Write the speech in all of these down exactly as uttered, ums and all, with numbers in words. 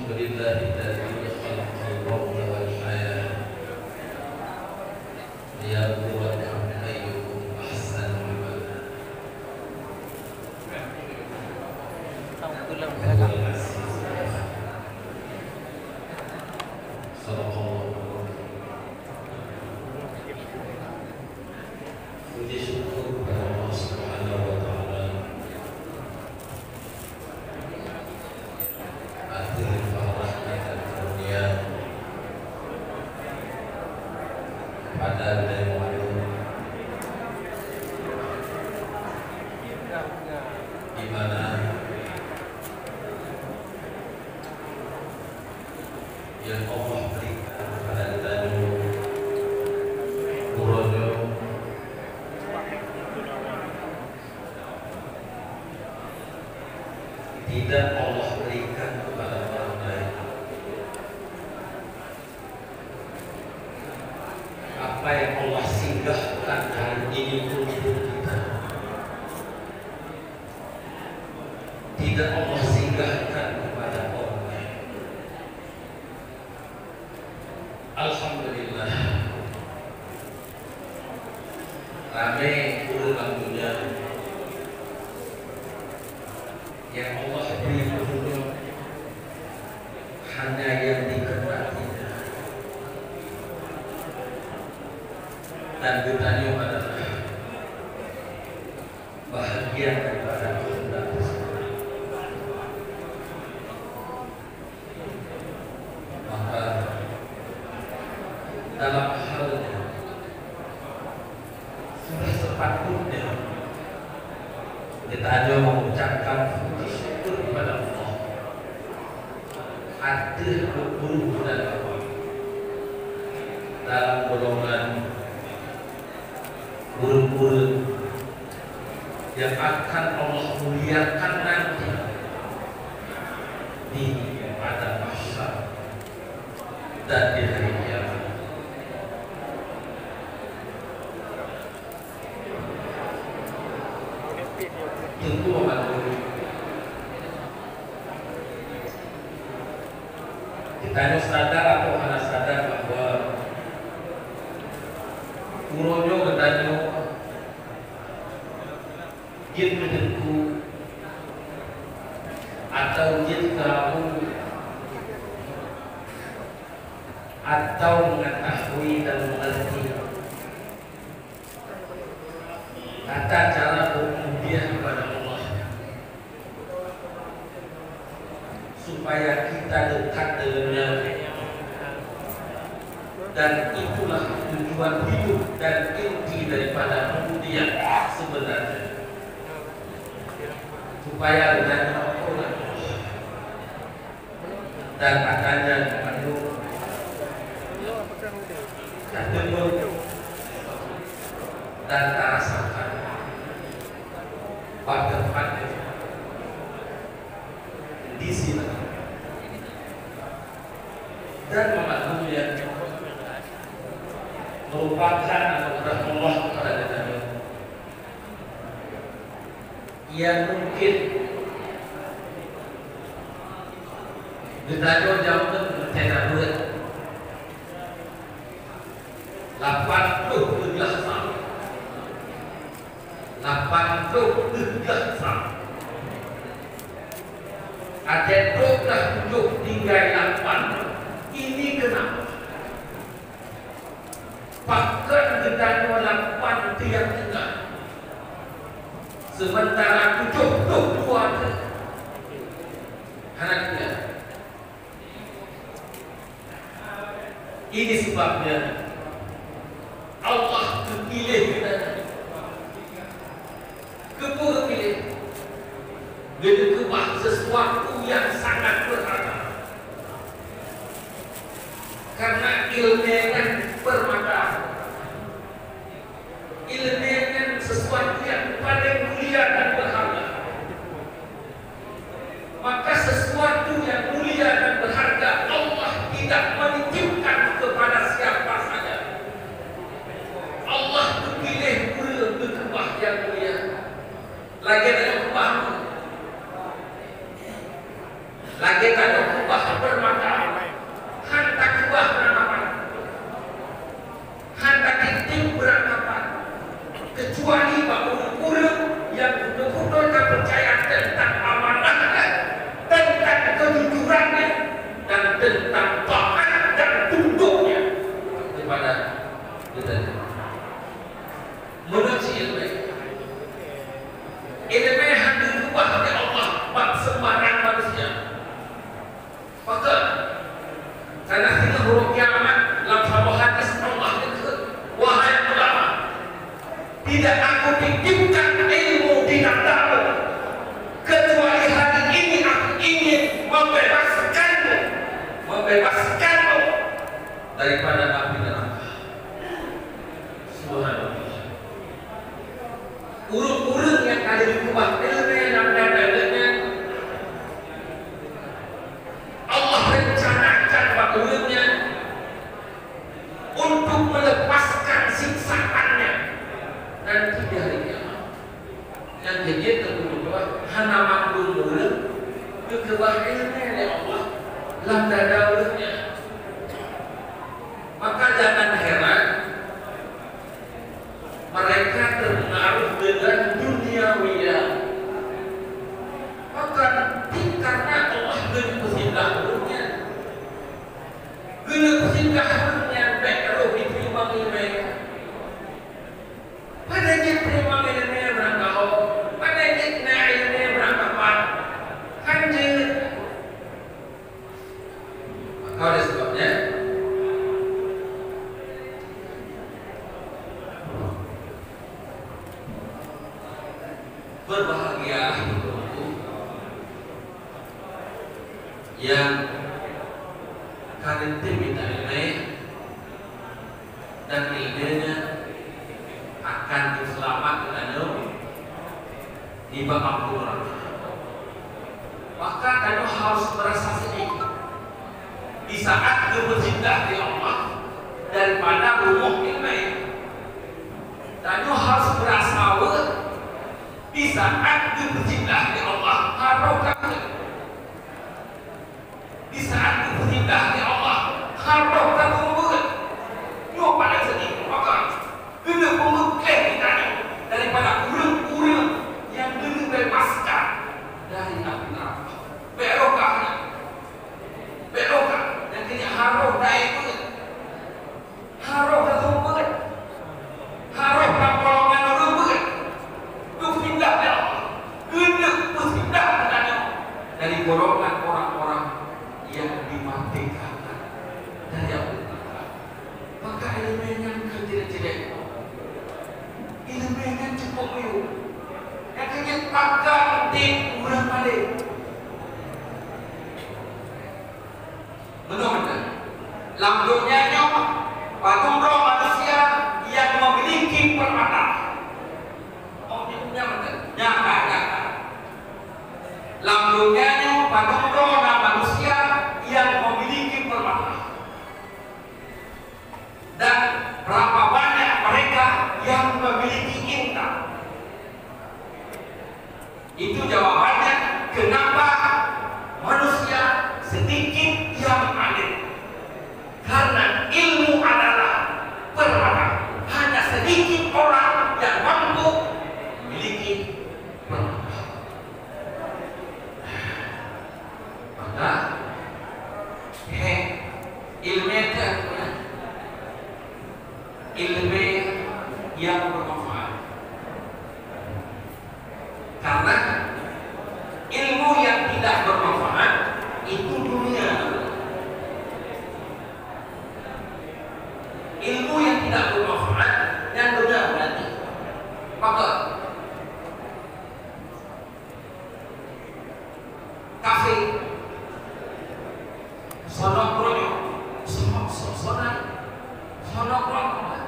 Alhamdulillahilladzi khalaqal mauta wal hayata liyabluwakum ayyukum ahsanu amala. Wa huwal azizul ghafur. Sadaqallahul azim. Puji syukur kepada Allah Subhanahu wa Taala atas limpah rahmat dan karunia pada budaya Melayu, di mana yang Allah berikan kepada geutanyoe uroe nyoe tidak Allah berikan kepada orang lain. Apa yang Allah singgahkan hari ini untuk kita tidak Allah singgahkan kepada orang lain. Alhamdulillah. Ramé ureueng lam dunia yang Allah bri peunyoe hanya yang dikehendaki. Dan geutanyoe adalah bahagian daripada kehendak tersebut. Maka dalam hal nyoe, sudah sepatutnya geutanyoe mengucapkan puji syukur kepada Allah ateueh geupeureuh bulan Ramadan dalam golongan ureueng-ureueng yang akan Allah muliakan nanti di padang mahsyar dan di hari kiamat. Tentu amat mulia. Geutanyoe sadar atau hana sadar bahwa uroe nyoe geutanyoe jeuet keu teungku atau jeuet keu rabu atau mengetahui dan mengerti tata cara berubudiyah kepada Allah, supaya kita dekat dengan Nya. Dan itulah tujuan hidup dan inti daripada ubudiyah sebenarnya, supaya dengan dan adanya mengandung dan deungon dan tarasakan pada tempatnya di sini. Dan memaklumi yang merupakan anugerah Allah kepada kita. Ia mungkin geutanyoe jameun teuka buet lapan ploh tujoh sam. Lapan ploh tujoh sam. Até dua belas tujuh tinggai lapan. Ini kenapa? Pakon geutanyoe lapan tiang teungoh, sementara tujoh ploh dua teungoh? Hana tinggai. Ini sebabnya Allah geupiléh geutanyoe. Keupeue geupiléh? Geukeubah sesuatu yang sangat berharga. Karena ileumèe nyan permata. Ileumèe nyan sesuatu yang paling mulia dan berharga. Maka sesuatu yang mulia dan berharga Allah tidak menitipkan kepada siapa saja. Allah geupiléh ureueng geukeubah nyang mulia. Lagèe tanyoe keubah, lagèe tanyoe keubah daripada api neraka. Subhanallah. Ureuëng-ureuëng nyang ka lheueh geukeubah ileumèe lam dada geuh nyan, Allah rencanakan bak ureuëng nyan untuk melepaskan siksaannya nanti di hari kiamat. Nyang keujeuet teupeu hana mandum ureuëng geukeubah ileumèe lé Allah lam dada ureuëng nyan. Maka jangan heran mereka terpengaruh dengan duniawiyah. Maka karena Allah geupeusindah ureuëng nyan, geupeusindah ureuëng nyan bèk roh jiteurimong ileumèe. Padahai jiteurimong ileumèe beurangkaho, padahai jiteurimong ileumèe beurangkapat. Kan jeuet. Maka oleh sebab nyan, berbahagia nyang ka reuntém mita ileumèe dan ileumèe nyan akan geuseulamat geutanyoe nibak api neuraka. Maka tanyoe harus merasa sedih di saat geupeusindah lé Allah daripada rumoh ileumèe. Tanyoe harus merasa weueh di saat geupeusindah lé Allah harôh tapeugah. Di saat geupeusindah lé Allah, harôh tapeugah. Nyoe paléng sedih, maka keuneuk peumeukleh geutanyoe daripada ureuëng-ureuëng nyang geupeulepaskan dari api neuraka. Bèk roh ka, bèk roh ka, nyang keuneuk harôh taék beuet. Harôh taseupôt, harôh tapeurumpok ureuëng beuet. Geupeusindah lé Allah, keuneuk peusindah geutanyoe dari golongan orang-orang yang dimerdekakan dari api neuraka. Maka ileumèe nyan ka jeuet-jeuet. Ileumèe nyan cukôp miyueb. Nyang keujeuet pakat udép ureuëng malém. Meunoe mantong, lam donya nyoe padum droe manusia nyang memiliki permata. Oh, di donya mantong, nyata, nyata. Lam donya nyoe padum droe na manusia nyang memiliki permata. Dan berapa banyak mereka yang memiliki intan? Itu jawabannya kenapa manusia sedikit yang alim. Karena ilmu adalah permata. Hanya sedikit orang yang mampu memiliki permata. Maka, he, ileumèe teuh, ileumèe nyang bermanfaat. Karena ilmu yang tidak bermanfaat itu dunia. Ilmu yang tidak bermanfaat nyan dunia nanti. Maka kafé. Sonoe keureunyueng, sonoe, sonoe, sonoe keureunyueng.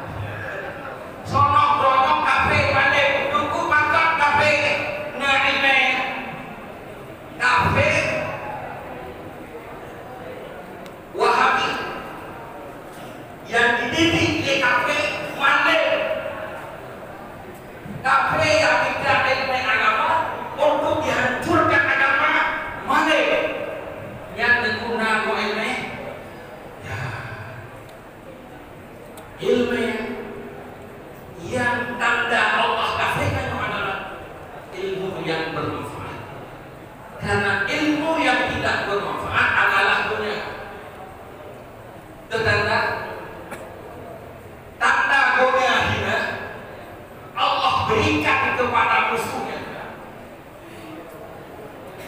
Sonoe keureunyueng kafé malém, teungku pakat kafé na ileumèe. Kafé Wahabi nyang dididik lé kafé malém. Kafé nyang mita ileumèe agama untuk dihancurkan agama malém. Nyan teungku na keu ileumèe? Ya. Ileumèe nyang tanda Allah kafé nyoe adalah ilmu yang bermanfaat. Karena ilmu yang tidak bermanfaat adalah dunia. Tanda, tanda donya hina Allah berikan kepada musuhnya.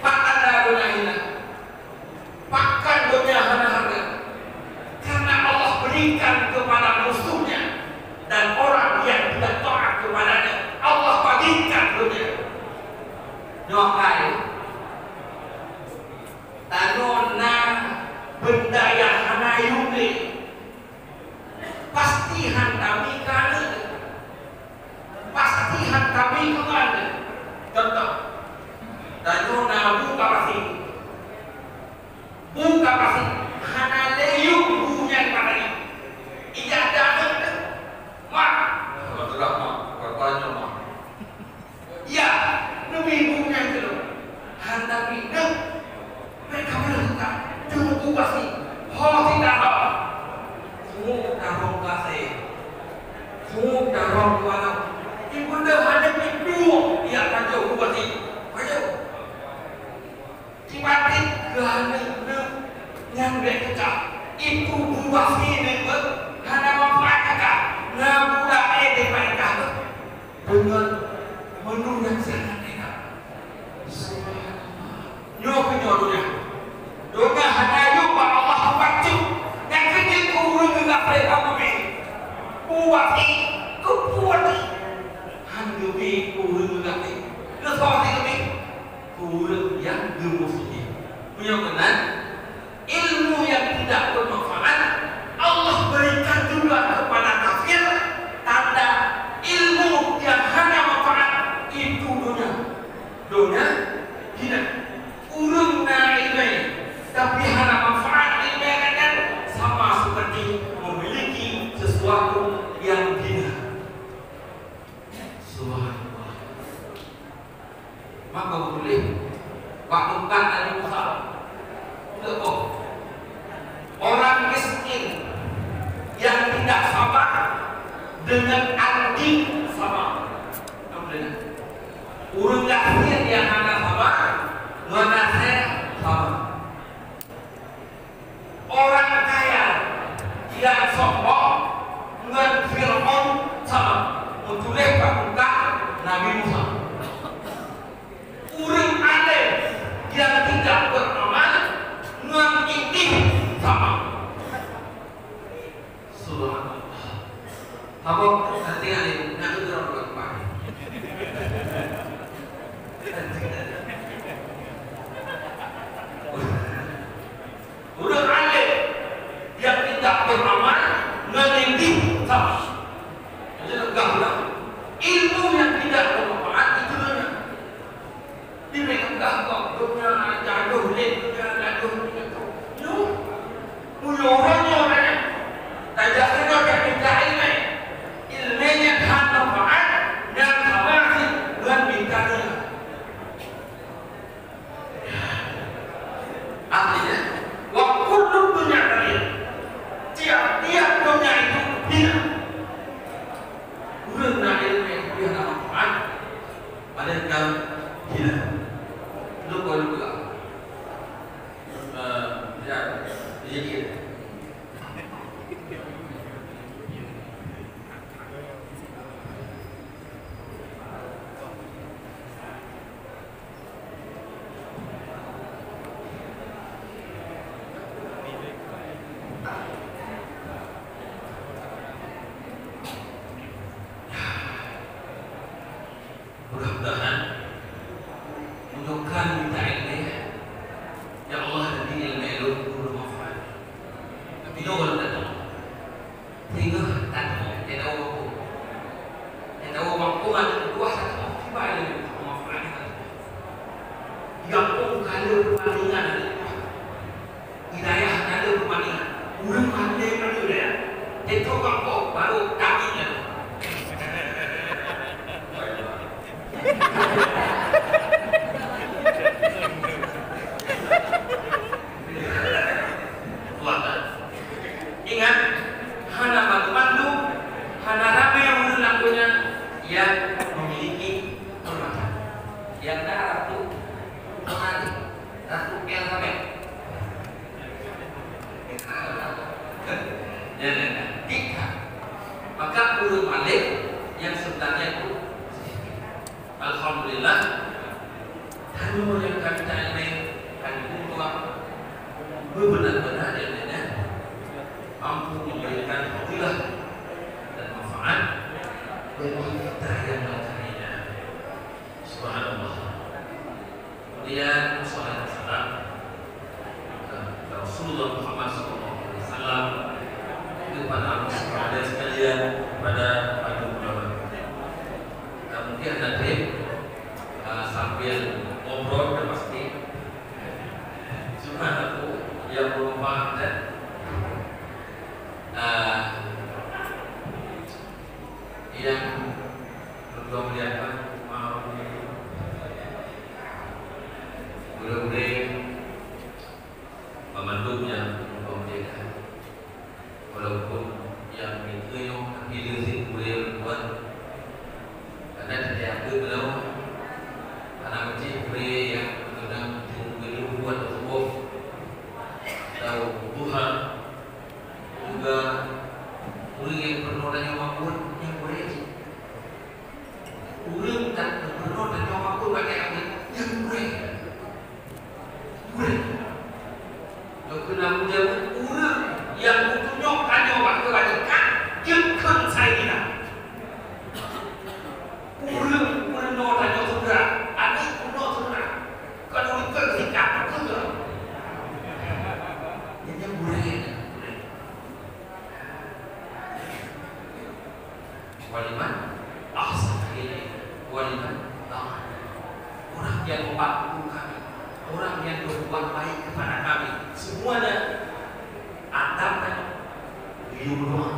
Pakon tanda donya hina? Pakon donya hana hareuga? Karena Allah berikan kepada musuhnya dan orang yang tidak taat kepadanya. Allah bagikan donya. Nyoe hai. Tanoh na benda nyang hana yum lé. Tuhan. Contoh, tanyoe na bu ka pasi. Bu ka pasi, hana lé yum bu nyan mata nyan. Ija ada aneuk teuh. Mak. Beutôi, Mak. Bukan banyak, Mak. Ya, neubi bu nyan keudroe. Hana bi deuh. Bèk ka meunan ka. Teungku pasi. Ho sita ho. Hu tarong kasé. Hu tarong kuala. Ibu deuh hana bi dua. Ya, pajoh bu pasi. Pajoh. Tiba-tiba keuhai nyan bèk teuka. Itu buah sini pun hana manfaat teuka. Na budak eh dipaikah deungon meunurut nyang sangat enak. Subhanallah. Nyoe keu nyoe donya. Donya hana yum bak Allah mubacut. Nyang keu jeuet keu ureueng geugafé hana geubi. Buah sini keu buah sini. Hana geubi keu ureueng geugafé. Keu soe hana geubi? Ureueng nyang geumusuhi. Meunyoe meunan, ilmu yang tidak bermanfaat Allah berikan juga kepada kafir, tanda ilmu yang hana manfaat itu donya. Donya hina. Ureueng na ileumèe, tapi hana manfaat ileumèe gobnyan, sama seperti memiliki sesuatu yang hina. Subhanallah. Maka beutôi, bak tungkat Nabi Musa, teupeue? Orang miskin yang tidak sabar dengan anjing sama. Apa dia? Ureueng gasien nyang hana sabar ngon asèe sama. Orang kaya nyang sombong ngon Fir'aun sama, meutuléh bak muka Nabi Musa. Ureueng além nyang tidak beramal ngon Iblih sama. Subhanallah. Apa? Hati-hati, nak dengar orang. Ureueng além nyang tidak beramal ngon Iblih sama. Jadi, gah lah. Ilmu yang tidak bermanfaat itu donya. Di mereka gah kok donya, jadôh lé donya, jadôh lé donya. Nyoe, meunyoe uroe nyoe, tajak keudroe minta ileumèe. Ileumèe nyan hana manfaat, nyan sama cit ngon minta donya. Artinya, wa kullu dunya dzalil. Tiap-tiap donya itu hina. Ureueng na ileumèe nyang hana manfaat, padahai ka hina. Lupa-lupa. Eh, ya, ya, ya. Mudah-mudahan, mudah-mudahan minta ilmu, ya Allah, jadi ilmu ilmu bermanfaat. Tapi nyoe kalau datang, Singoh tateumé, teudawa bangkong. Teudawa bangkong ada keudua tateumé, tiba ada manfaat tateumé. Di gampông ka le peubandingan ada keudua. Di dayah ka le peubandingan. Ureueng pandai pada dayah. Teudawa bangkong, baru kami lalu. Ingat, hana bantu-bantu, hana ramé ureueng lam donya nyang memiliki kehormatan. Nyang na Ratu Malik, Ratu Elizabeth, Subuh, atau duha, juga ureuëng nyang peurunoe tanyoe makbul, nyan gurée. Ureuëng tan peurunoe tanyoe makbul bak Nabi, nyan gurée. Gurée. Lôn keunan meujameun ureuëng nyang geutunyok tanyoe bak keubanyakan, jeuet kheun Saidina. Ureuëng peurunoe tanyoe syedara, aneuk peurunoe syedara. Kon ureuëng kheun sikap beutôi. Nyan gurée, gurée. Waliman ahsana ilaihi waliman ta'a. Orang yang membantu kami, orang yang berbuat baik kepada kami, semuanya adab dan riweueh doa.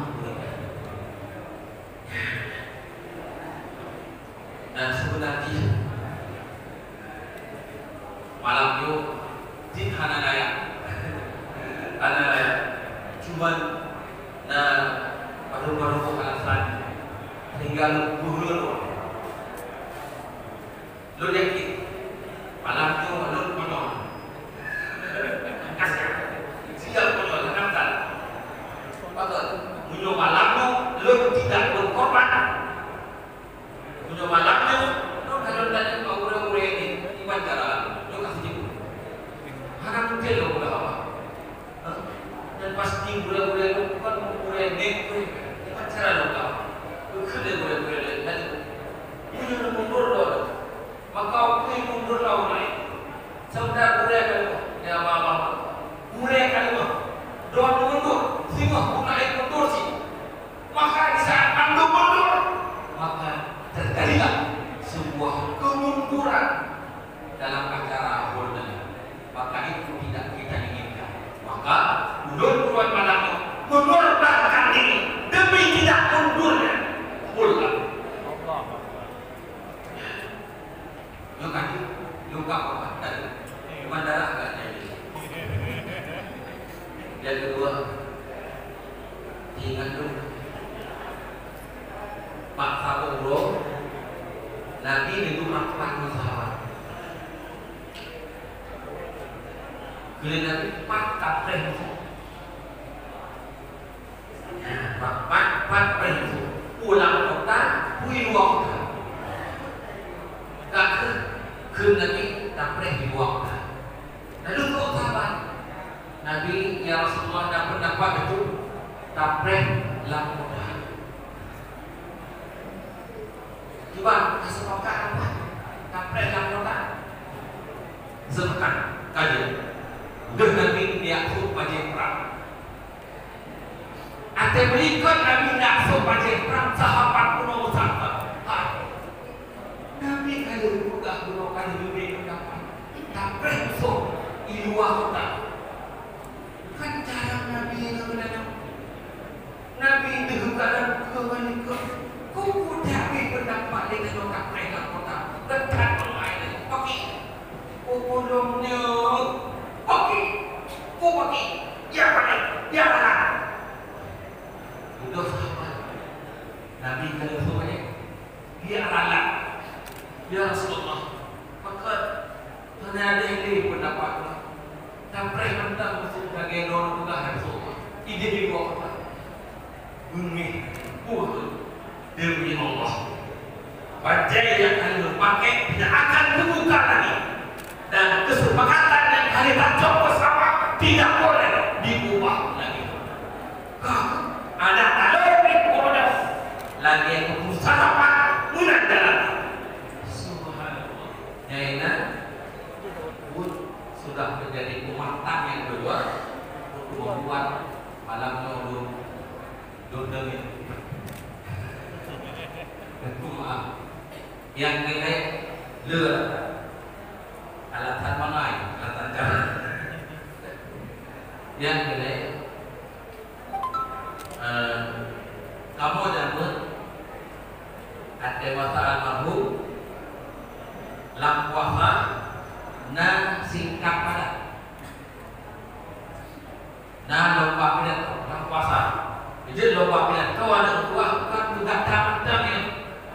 Dan sebenarnya malam nyoe cit hana layak. Hana layak. Cuman na padum-padum alasan sehingga lôn beuheureun. Lôn yakin malam nyoe lôn konyol. Kasihan. Siap konyol, hana masalah. Betul. Meunyoe malam nyoe lôn tidak berkorban, meunyoe malam nyoe, nyoe ka lôn tanyong bak ureuëng-ureuëng nyoe, iban cara nyoe ka sijeuet. Hana mungken lôn peugah haba. Hah? Dan pasti ureuëng-ureuëng nyoe kon ureuëng nèk ureuëng. Iban cara lôn peugah haba. Keu lé ureuëng-ureuëng laén. Meunyoe mundur lôn, maka peue mundur lôn laén. Sebentar ureuëng ka lôn, ya Allah, Allah. Ureuëng ka lôn. Droe mundur, singoh ureuëng laén mundur cit. Maka di saat mandum mundur, maka terjadilah sebuah kemunduran dalam acara Hol Nanggroe. Maka itu tidak kita inginkan. Maka ulôn tuan malam nyoe mengorbankan diri demi tidak mundurnya Hol Nanggroe. Nyoe ka, nyoe ka obat tadi. Cuma darah agak jadi. Yang kedua, ingat tu. Pak Saboh Nabi itu rapat dengan sahabat. Kali Nabi pat kapreh musuh. Pat, pat, pat, pat, pat, pulang kota, pui luar kota. Ka keu, keu Nabi tapreh di luar kota. Lalu kok sahabat Nabi, "Ya Rasulullah, dapat, dapat itu tapreh lam kota." Cuba, ka sepakat apa? Tapreh lam kota. Sepakat, kaji. Udah Nabi dia pun wajib perang. Até meulikot Nabi nak sôk bajée prang sahabat bunoe meusapat. Hai. Nabi ka lheueh peugah bunoe ka lheueh leubeh meudapat. Tapreh sôk i luwa kota. Kan carông Nabi nyan meunan. Nabi deuh ka lôn keu ngon likot. Ku peue dak habéh peundapat lé ngon tapreh lam kota. Geutat bangai lé. Paki. Ku peulom nyoe. Paki. Ku paki. Ya paléng, ya ralat. Beudôh sahabat. Nabi ka lheueh sôk nyan. Dia ralat. Ya Rasulullah, pakon hana adéh lé peundapat ulôn. Tapreh mantong meuseue lagèe droeneuh peugah, ya Rasulullah. Idéh di gob. Beungéh, beutôi. Demi Allah, bajée nyang ka lheueh pakék tidak akan kubuka lagi, dan kesepakatan yang ka lheueh tacok bersama tidak boleh diubah lagi. Ka, adak taloe pih boh lagée keuputusan rapat meunan jalan. Subhanallah. Nyang inan, buet sudah menjadi umat yang kedua untuk membuat malam nyoe Lôn deungoe. Teungku meu'ah. Nyang keu lhèe, le alasan mangai, alasan cara. Nyang keu lhèe, eh, kamoe nyambut até masa almarhum lam puasa na singkat padat. Na lomba pidato lam puasa. Jadi lomba pidato aneuk buah bukan keu gata mantong nyoe.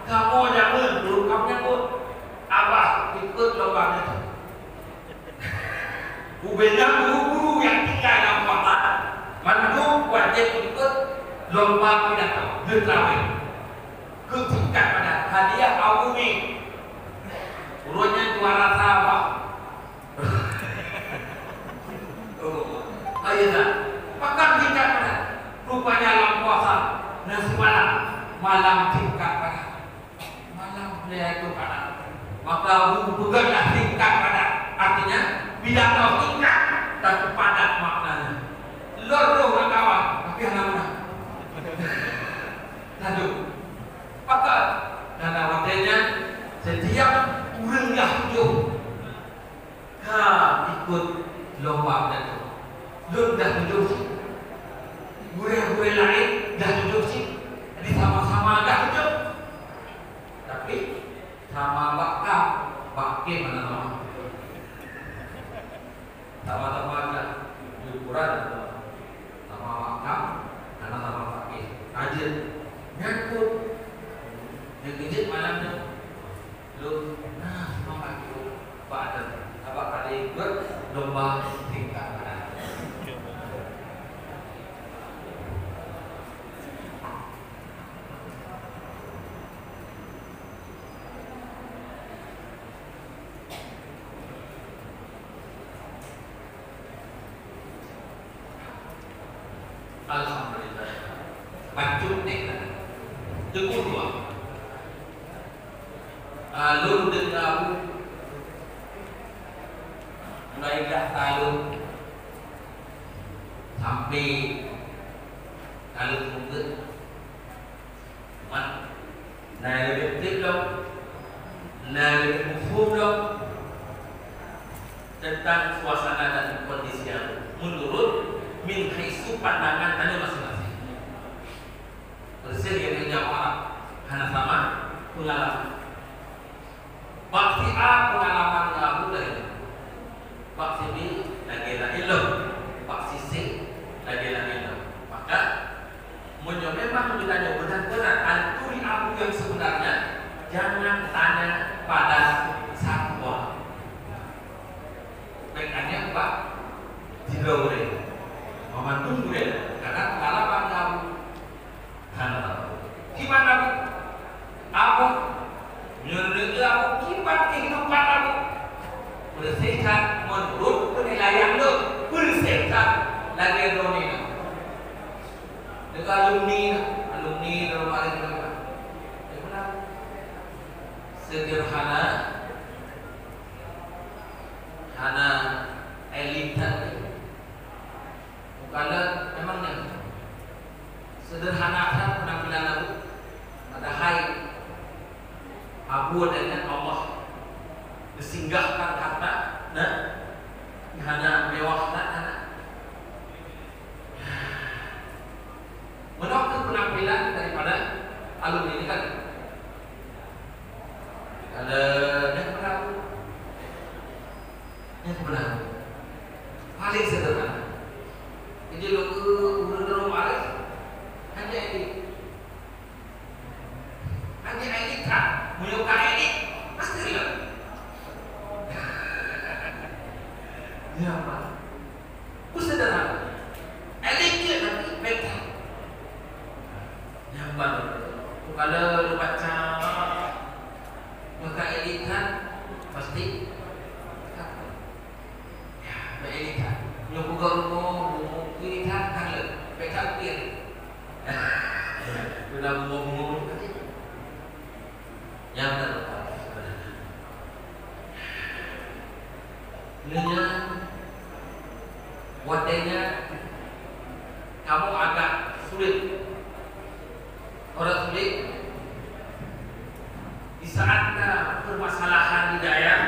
Kamoe jameun dulu kamoe nyambut. Abah ikut lomba pidato. Ubena guru-guru nyang tinggai lam kota, mandum wajéb ikot lomba pidato, leuet trawéh. Keu tingkat padat, hadiah awumi. Uroe nyan juara sa, Pak. Oh, ayo dah. Pakon tingkat padat? Rupanya lam puasa, na simalam, malam tingkat padat. Malam Lailatul Qadar. Maka Abu peugah tingkat padat. Artinya, bila kau tingkat, tapi padat maknanya. Lor roh lam kawan, tapi hana menang. Lanjut. Maka, karena watèe nyan, setiap ureueng nyang tujoh ka ikot lomba pidato. Lôn dah tujoh cit. Gurèe-gurèe laén dah tujoh cit. Jadi sama-sama dah tujoh. Tapi sama bak ka, bak ké mana sama. Sama-sama dah di ukuran. Sama bak ka, karena sama bak ké. Aja. Nyangkut. Nyang kejut malam tu. Lôn, nah, semangat tu. Bak ada, abak ada ikut lomba tingkat padat. Alhamdulillah. Bacut nèk lah. Teungku dua. Ah, lôn deungoe mulai dah talôn sampai talôn muda. Mat, na leubeh trép lom, na leubeh muphom lom teuntang suasana dan kondisi nyan meunurot min haitsu pandangan tanyoe maséng-maséng. Peureuséh lagèe nyang Arab, hana sama peungalaman. Bak si A peungalaman ngon Abu laén. Bak si B lagèe laén lom. Bak si C lagèe laén lom. Maka, meunyoe memang geutanyoe beuna-beuna turi Abu nyang seubeunarnya, jangan tanya pada satu orang. Bèk tanya bak sidroe gurèe. Meumandum gurèe, karena peungalaman ngon Abu. Hana tahu. Kiban Abu? Abu, meunurot Abu, kiban kehidupan Abu? Beureuséh that, meunurot peunilaian lôn, beureuséh that lagèe droeneuh. Deungon alumni, alumni dalam arti sederhana, hana elit that. Bukanlah memang nyan. Sederhana that penampilan Abu. Padahai Abu adalah Allah. Disinggahkan harta, nah, hana mewah that hana. Menurut penampilan daripada alumni ini kan. Ada yang pernah Nyang keubeuna, paleng sederhana. Jadi, lôn keu ureueng droe maréh, hana elit. Hana elit that. Meunyoe ka elit, pasti riyeuk. Ya, Pak. Peue sederhana. Elit jeuet, tapi beda. Nyan ban. Kalau lôn baca, maka elit that, pasti. Ya, bèk elit that. Nyoe peugah rumoh, rumoh elit that, kan le. Bèk that ukir. Guna rumoh-rumoh. Nyang teulepas. Nyan, watèe nyan, kamoe agak sulit. Orang sulit, di saat na permasalahan di dayah,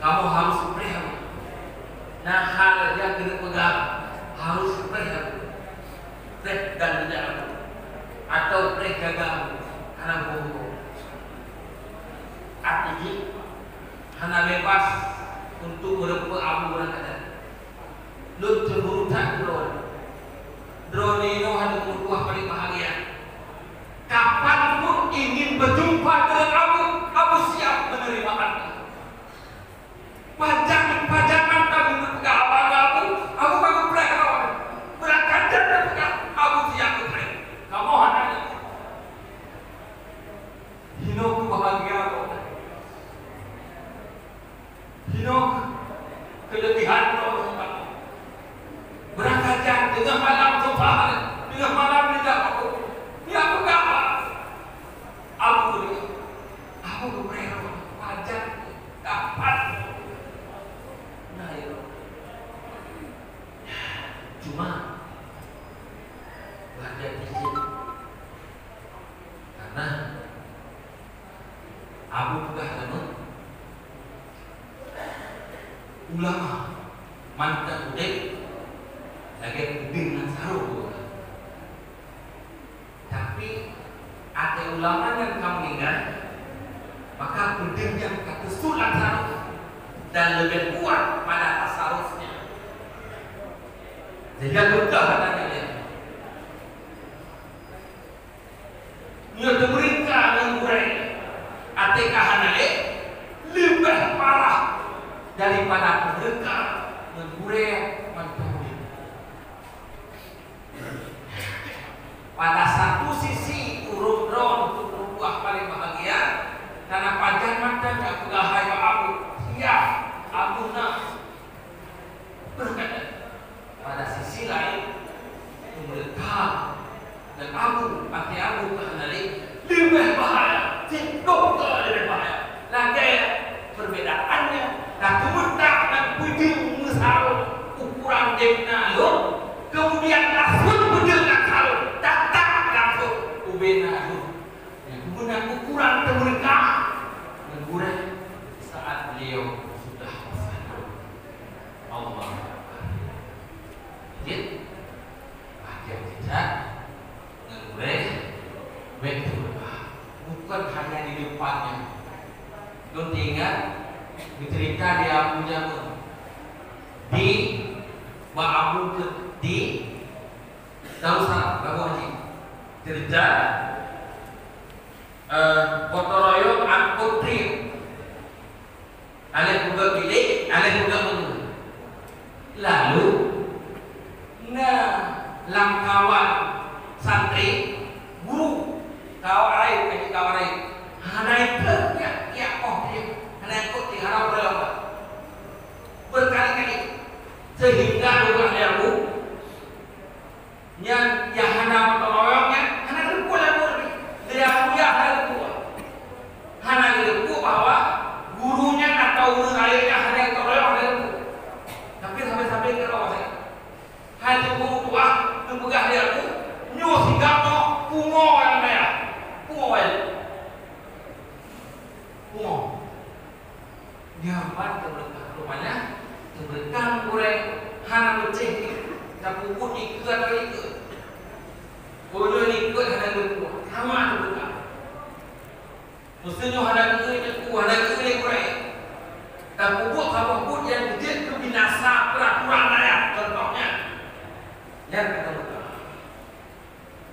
kamoe harus preh. Na hal nyang keuneuk peugah, harus preh. Preh dan tidak, atau preh gaga, hana boh-boh. Artinya, hana bebas untuk meureumpok abu ureueng adat. Lôn cemburu that droe. Droeneuh nyoe hana meutuah paléng bahagia. Kapan pun ingin berjumpa dengan Abu, Abu siap menerima Anda. Pajan, pajan mantap itu. Mantong udeb lagée peudeueng nyang sarok. Tapi, até ulama nyang ka meuninggai, maka peudeueng nyan ka teusulat harôh dan leubeh kuat pada tasarufnya. Sehingga geupeugah kata nyan, nyoe teumeureuka ngon gurée, até ka hana lé, leubeh parah daripada teumeureuka ngon gurée mantong udeb. Pada satu sisi, ureuëng droe untuk berubah paling bahagia, karena pajan mata nggak peugah hai Abu, siap, Abu na. Pada sisi lain, mereka dan Abu, pakai Abu keuhai leubeh bahaya, cit dokto leubeh bahaya. Lagée perbedaannya, ka teumeutak dan peudeueng meusarok ukuran deb na lôn, kemudian langsung peudeueng na sarok, tatak langsung ubena lôn. Nyang meunan ukuran teumeureuka ngon gurée saat beliau sudah bersandar. Allah Akbar. Jeuet, pajan cicak ngon gurée, bék teumeureuka. Bukan hanya di depannya. Lôn ingat, geucerita di Abu Jamal. Di, bak Abu ke, di Darussalam, Abu Haji. Cerita, eh, gotong royong angkot trip. Aléh peugöt bilék, aléh peugöt meungeue. Lalu, na lamkawan santri, guru, kawan laén, kaji kawan laén. Hana ikot tiep-tiep oh trip, hana ikot di harau royong. Berkali-kali. Sehingga dua belas ribu Nyan nyang hana gotong royong nyan hana geuteupeue lé guru. Dia kuliah hana geuteupeue. Hana geuteupeue bahwa guru nyan atau ureuëng laén nyang hana gotong royong hana geuteupeue. Tapi sampai-sampai keudroe saja. Hai teungku tuah, neupeugah lé aku, nyoe sigam nyoe pungo nyang dayah. Pungo wai. Pungo. Nyan ban teumeureuka. Rupanya, teumeureuka ngon gurée hana meucéh, tapeubuet ikeu atau ikeu. Ulôn ikeu hana geupeubuet, sama teumeureuka. Meuseu nyoe hana geukeu, hana geukeu lé gurée. Tapeubuet saboh buet nyang jeuet keu binasa peuraturan rakyat, contohnya. Nyan ka teumeureuka.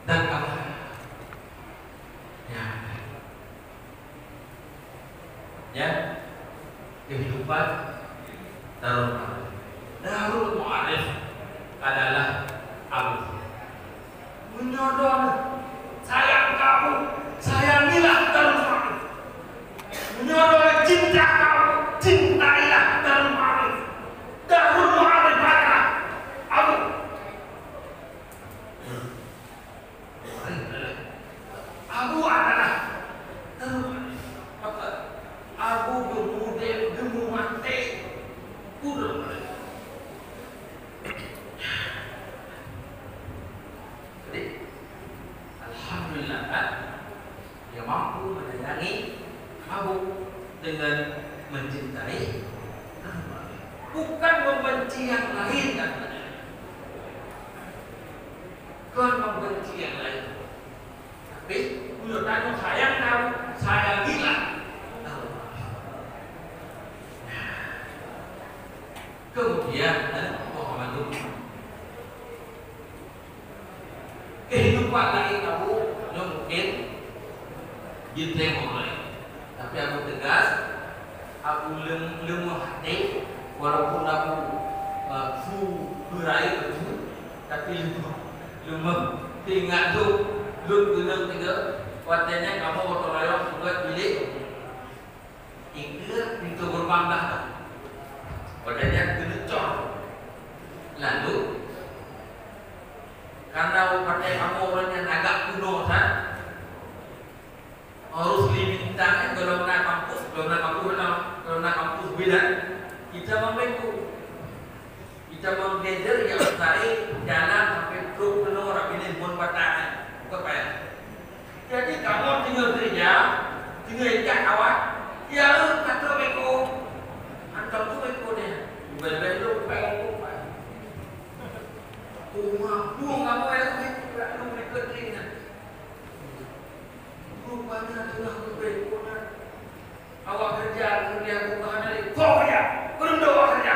Dan ka. Ya. Ya. Kehidupan Darul Ma'arif. Darul Ma'arif adalah Abu. Meunyoe droe sayang kamu, sayangilah Darul Ma'arif. Meunyoe droe cinta kamu, cintailah Darul Ma'arif. Darul Ma'arif adalah Abu. Abu adalah, apa? Abu geumudeb, geumumaté. Jadi, alhamdulillah, kan? Dia mampu menyayangi Abu dengan mencintai Abu. Bukan membenci yang lain, kan? Kon membenci yang lain. Tapi, meunyoe tanyoe sayang kamu, sayangilah Allah. Kemudian, eh, Muhammad kehidupan lain kamu, nyoe mungkin, jiteurimong lain. Tapi aku tegas, aku lem-, lemah hati, walaupun aku, eh, su berai betul, tapi lemah. Lemah. Teuingat tu, lôn keunong tiga, watèe nyan kamoe gotong royong peubuet bilék. Ikeu pintoe geurbang dah. Watèe nyan keuneuk cor. Lalu, karena watèe kamoe ureueng nyan agak kuno that, Rusli Bintang, eh, golom na kampus, golom na kampus, golom na kampus bidan, ita meumeukeu. Ita meugejer nyang mustahil, jalan sampai trok keunoe rab binéh ngon batang, eh, bukan payah. Jadi, kamoe teungoh keureuja, teungoh ikat awak, ya, eh, ka trok beko. Hantom tu beko nyan. Leubeh-leubeh lôn payah beko. Uma bueng kamoe lagèe nyan, gerak lom di keuting nyan. Rupanya teulah geubri keunan. Awak keureuja keureuja buka hana lé. Ho keureuja, keureudoh awak keureuja.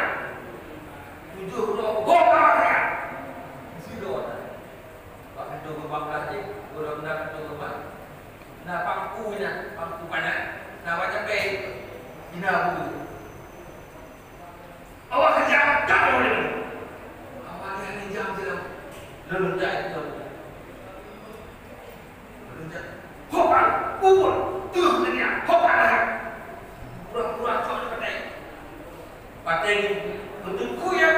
Tujoh droe ho awak keureuja. Sidroe na. Bak pintoe geurbang ka jih, ureueng na pintoe geurbang. Na pangku nyan, pangku panas. Na bak capée. Ina bu. Awak keureuja, jak lom lé. Awak nyan jam silam. Lôn jak itu. Lôn jak. Hopak, kubur, tuh dunia, hopak dah. Pura-pura cok di patai. Patai ni, beuteuku ya,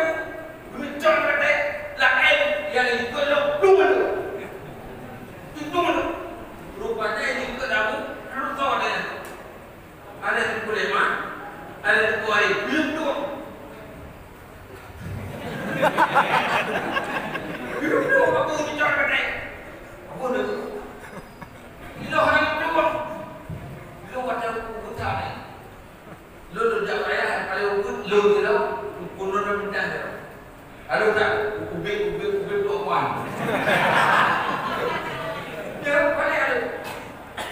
beuteuku cok di patai. Laén yang ikut lo, dua lo. Itu lo. Rupanya yang ikut aku, lu tahu ada. Ada Teungku Leman, ada Teungku Arif, belum tu. Belum tu, aku bicara pakai. Aku dah tu. Ilok hana tu. Ilok macam aku buta ni. Lo lo jak raya, kalau aku lo tu lo, aku lo dah minta dah. Aduh, tak. Ubit, ubit, ubit, ubit, ubit. Dia paling aduh.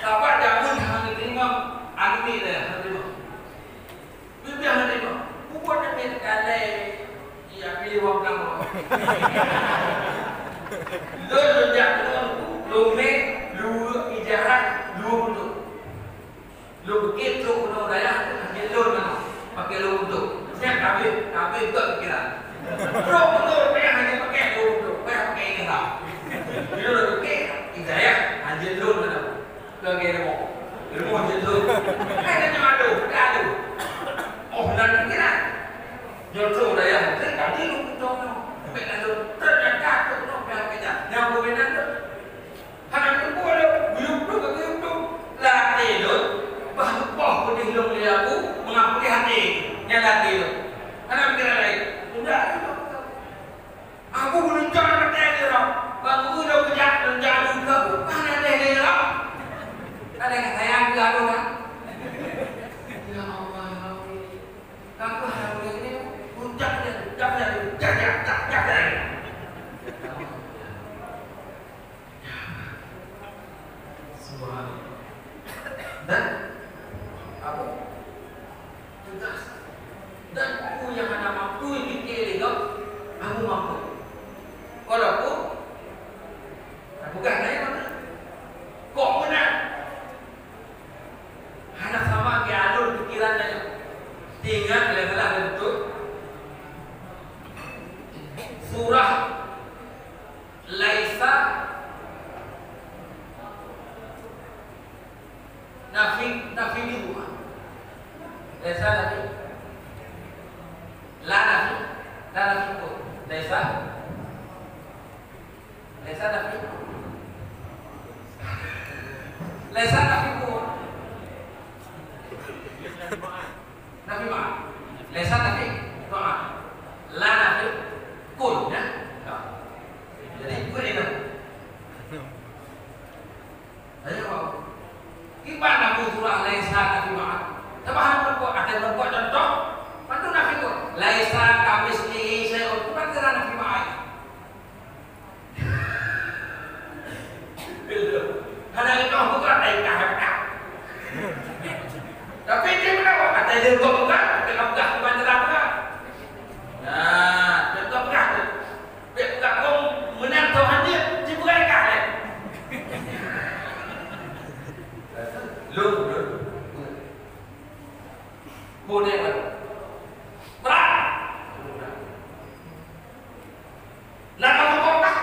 Sabar, jangan hana terima. Anu ni dah, hana terima. Bibia hana terima. Bukan nak main kalai. Iya, pilih wang kamu. Lôn, lôn jak lôn, lôn mé, lôn ijarah, lôn untuk. Lôn pike trok keunoe dayah tu, hanjeuet lôn manoe. Pakai lôn untuk. Nyan habéh, habéh beutôi pikiran. Trok keunoe dayah hanjeuet pakai lôn untuk. Payah pakai ini lah. Bila lôn pike, hidayah, hanjeuet lôn manoe. Lagèe rumoh. Rumoh hanjeuet lôn. Hai, dah nyoe aduh, dah aduh. Oh, nan pikiran. Nyoe trok dayah, hanjeuet lôn untuk. Sampai dah lôn. Ternyata trok keunoe payah pakai jalan. Nyang peuminan tu. Hana meuteumé lôn, geuyue dum, geuyue dum. Lam até lôn, bah geupoh peudeh lôn lé Abu, meungapu di até. Nyan lam até lôn. Hana pikiran laén. Tunda lôn. Abu meununjok lam até lôn. Bang geuh lôn geujak, lôn jak lôn keu Abu. Hana deh lé lôn. Ada yang sayang ke Abu kan? Ya Allah, ya Rabbi. Kakak yang ini, puncaknya, puncaknya, puncaknya, puncaknya. Subhanallah. Dan Abu tegas. Dan Abu nyang hana mampu dipikir lé gob, Abu mampu. Walaupun Abu kan lain mana? Kok menang? Hana sama ke alur pikiran nyan. Ingat, lé salah lé beutôi. Surah Laisa nafi, nafi dua. Laisa nafi. La nafi, la nafi ko. Laisa. Laisa nafi. Laisa nafi ko. Nafi ma'ah. Laisa nafi ma'ah. La nafi kun, ya. Jadi, kun itu. Ayo, Pak. Iban aku surah laisa nafi ma'ah. Coba hana berbuat, ada berbuat contoh. Bantu nafi kun. Laisa kamitslihi syai'un. Bukan kira nafi ma'ah. Hana inong buka, eh, dah, dah. Tapi dia kenapa? Kata dia buka, buka, dia buka, bukan terang, bukan. Nah, dia buka, buka tu. Dia buka, kau menang Tuhan dia, dia bukan ikan, eh. Lung, lung. Boleh, Pak. Berat. Nah, kamu kota.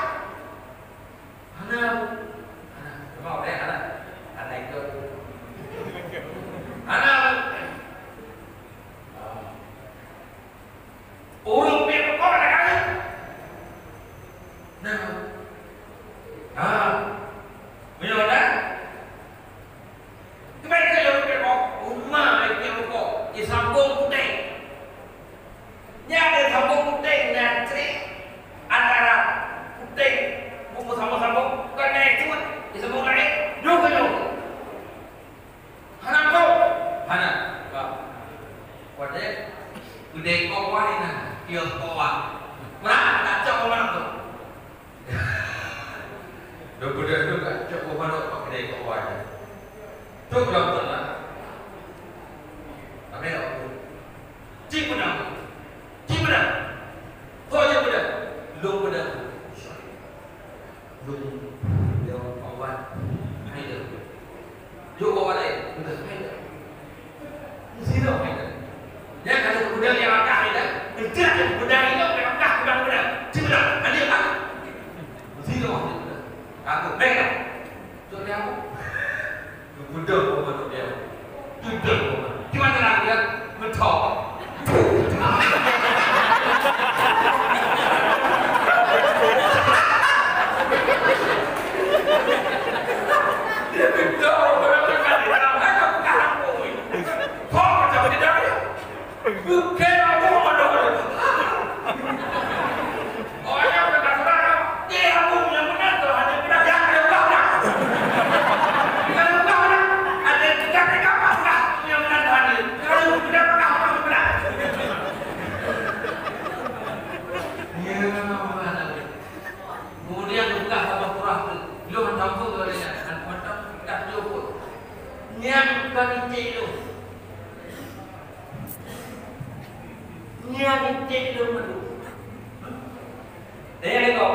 Hana. Hana. Mau deh, hana. Hana itu. Hana. Ureueng pih pokok hana kawin. Nah. Ha. Meunyoe na. Keubai keu ureueng pih pokok. Uma ureueng pih pokok. Isambong putéh. Nyan lé sambong putéh nyan cre antara putéh buku sambong-sambong, bukan nyan cuma di sambong laén, nyoe keu nyoe. Hana ko, hana. Bah. Wadéh, udéh ko wai na, kios ko wai. Pernah tak cok orang tu? Lôn peudeuh tu ka cok boh manok bak keudè keu awai. Cok lam tanah. Ramè awak tu. Cit peudeuh. Cit peudeuh. Ho cit peudeuh. Lôn peudeuh. Lôn, ya Allah, hai dah. Yôh, awak laén, peugah hai dah. Sidroe hai dah. Nyan ka lheueh peugah nyang peugah hai dah. Peugah nyang peugah hai dah, peugah, peugah, peugah. Cit peudeuh, hai dah. Sidroe hai dah. Aku, baik dah. Cok dia aku. Geupeudong peue manok dia. Peudong peue manok. Di mana nak dia? Meuthok. Dia peudong peue manok dia. Thok macam dia. Bukon Abu Hurairah. Orang yang berkata, "Dia Abu yang benar tu hanya benar yang ada benar." Yang benar, ada tiga tiga apa yang benar tu hanya. Kalau benar, benar, benar, benar. Ya, benar. Kemudian buka Abu Hurairah tu. Belum tahu tu ada yang, dan mantap, tak jumpa. Yang kami cek tu. Nyan iték lôn meudeh. Daya lé gob,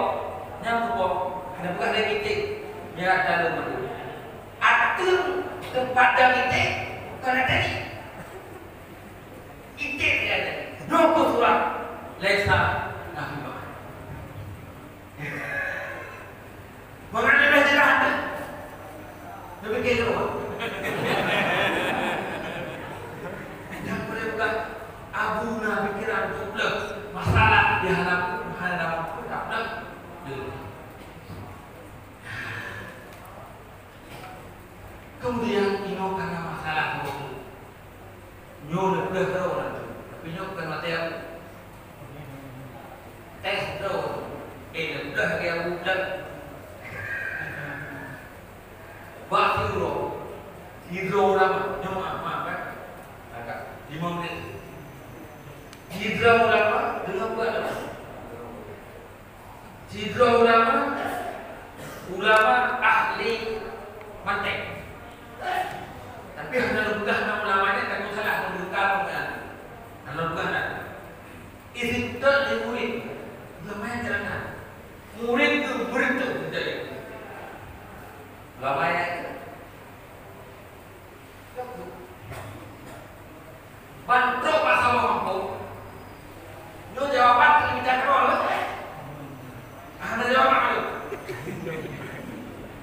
nyang tuboh, hana peugah lé iték, nyan ata lôn meudeh. Ateueh teumpat dan iték, kon ata jih. Iték nyan, nyoe keuh surat, laisa nafi ba'd. Mangat leubeh jeulaih teuh. Neupike keudroe. Nyang peureulée peugah, Abu na pikiran untuk bleuh. Masalah di hana, hana mampu, tak bleuh. Kemudian, inoe kana masalah waktu. Nyoe neupeugah droe laju, tapi nyoe bukan watée aku. Tes droe, eh, neupeugah lagée aku bulan. Bak siuroe, sidroe ulama, nyoe maaf, maaf, kan? Agak lima menit. Sidroe ulama deungon buat apa? Sidroe ulama, ulama ahli mantek. Tapi hana lôn peugah nama ulama nyan, takot salah, lôn buka pembelaan. Hana lôn peugah dah. Izintot lé murid, ulama nyan jalan. Murid tu murid tu jadi. Ulama nyan Ban trok bak saboh gampông. Nyoe jawaban keu mita keudroe lé. Ah, hana jawaban lé.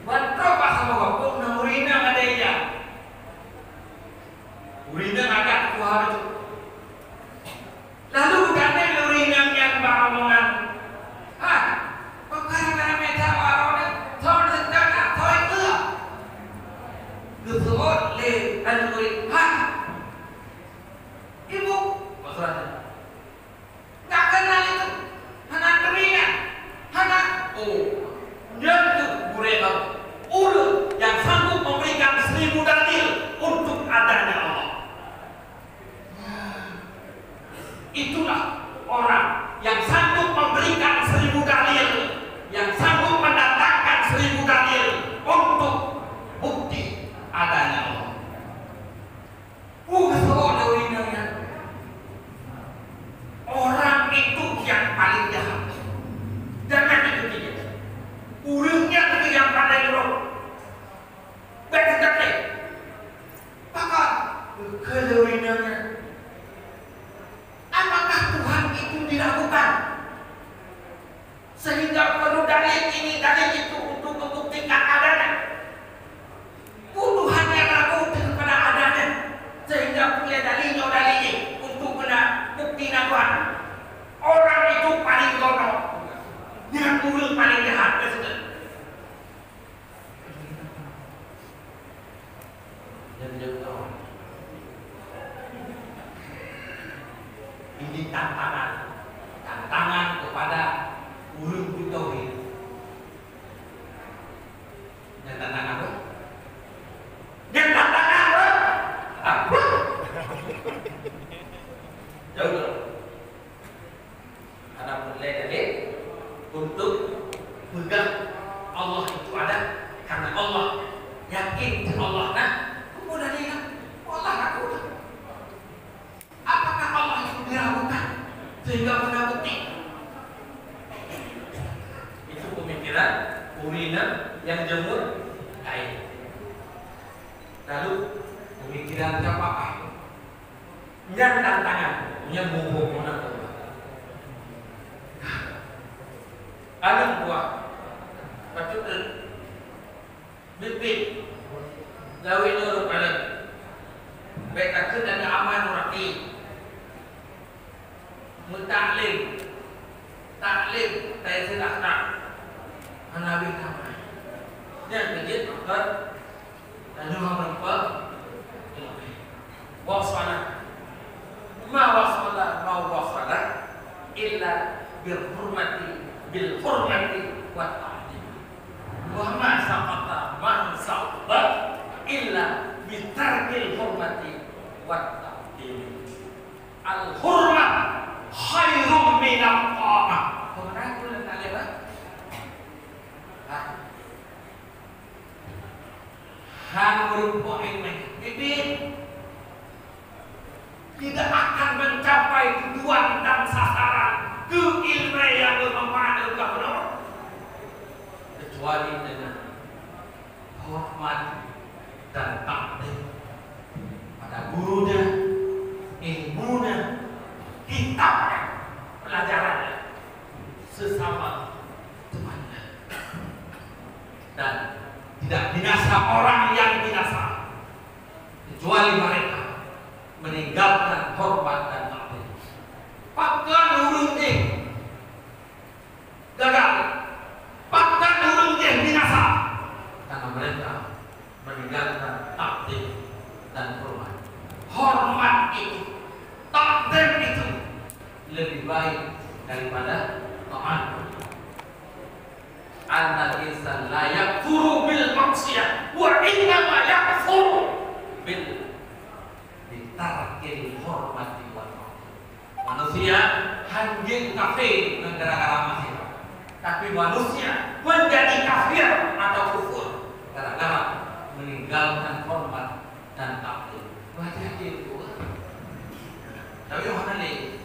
Ban trok bak saboh gampông na ureueng inong ada ija. Ureueng inong agak tuha beutôi. Lalu geutanyoe lé ureueng inong nyan bak rombongan, "Hai, pakon na mita bak droeneuh? Thon seudana, thon peue?" Geuseuôt lé aneuk murit, "Hai, Ibu," maksud nyan, "gak keunan itu, hana teuringat, hana." Oh, nyan keuh gurée kamoe, ureueng nyang sanggup memberikan seribu dalil untuk adanya Allah. Itulah orang yang sanggup memberikan seribu dalil, yang sanggup mendatangkan seribu dalil untuk bukti adanya Allah. Ureueng nyan, orang itu yang paling jahat. Jangan ikuti dia. Ureueng nyan yang paling buruk. Baik, sudah deh. Pakon? Keu lôn inong nyan. Apakah Tuhan itu diragukan? Sehingga perlu dalil ini, dalil itu untuk membuktikan adanya. Peue Tuhan nyang ragu keupada adanya? Sehingga peureulée dalil nyoe dalil jih untuk guna bukti na Tuhan. Orang itu paling goblok. Nyan ureueng paling jahat, Kristen. Ini tantangan, tantangan kepada ureueng beutauhid. Ini tantangan apa? Ini tantangan apa? Apa? Jauh. Ada peureulée dalil untuk peugah Allah itu ada karena Allah yakin di Allah. Nah, kamu dari lah. Allah aku. Apakah Allah itu diragukan sehingga menakuti? Itu pemikiran urina yang jemur kain. Lalu pemikiran siapa? Nyan tantangan, nyan mumpung meunan. Aneuk buah, patut biet-biet, lawét nyoe lôn kalon. Bèk takheun aneuk aman murati. Meutaklim, taklim, taizin akhlak. Hana habéh tamai. Nyan keu jeuet pakon. Tanyoe hana lupa. Wasala. Ma wasala, ma wasala illa bil hurmati, bil hurmati wat ta'zim. Wa ma saqata man saqata illa bitarkil hurmati wat ta'zim. Al hurmah khairum minat ta'ah. Peue meunan tu lam taklim, ha? Ha. Han meurumpok ilmu. Biet-biet tidak akan mencapai tujuan dan sasaran keu ilmu nyang bermanfaat dan berguna, kecuali dengan hormat dan takzim pada gurunya, ilmunya, kitabnya, pelajarannya, sesama temannya. Dan tidak binasa orang yang binasa, kecuali mereka meninggalkan hormat dan takzim. Pakon ureueng jih gagal, pakon ureueng jih binasa, karena mereka meninggalkan takzim dan hormat. Hormat itu, takzim itu lebih baik daripada taat. Annal insan la yakfuru bil maksiyah, wa innama yakfuru bil, bitarkil hormati wal maksiyah. Manusia hana jeuet kafé ngon gara-gara maksiat. Tapi manusia menjadi kafir atau kufur gara-gara meninggalkan hormat dan takzim. Berarti hati itu. Tapi orang lain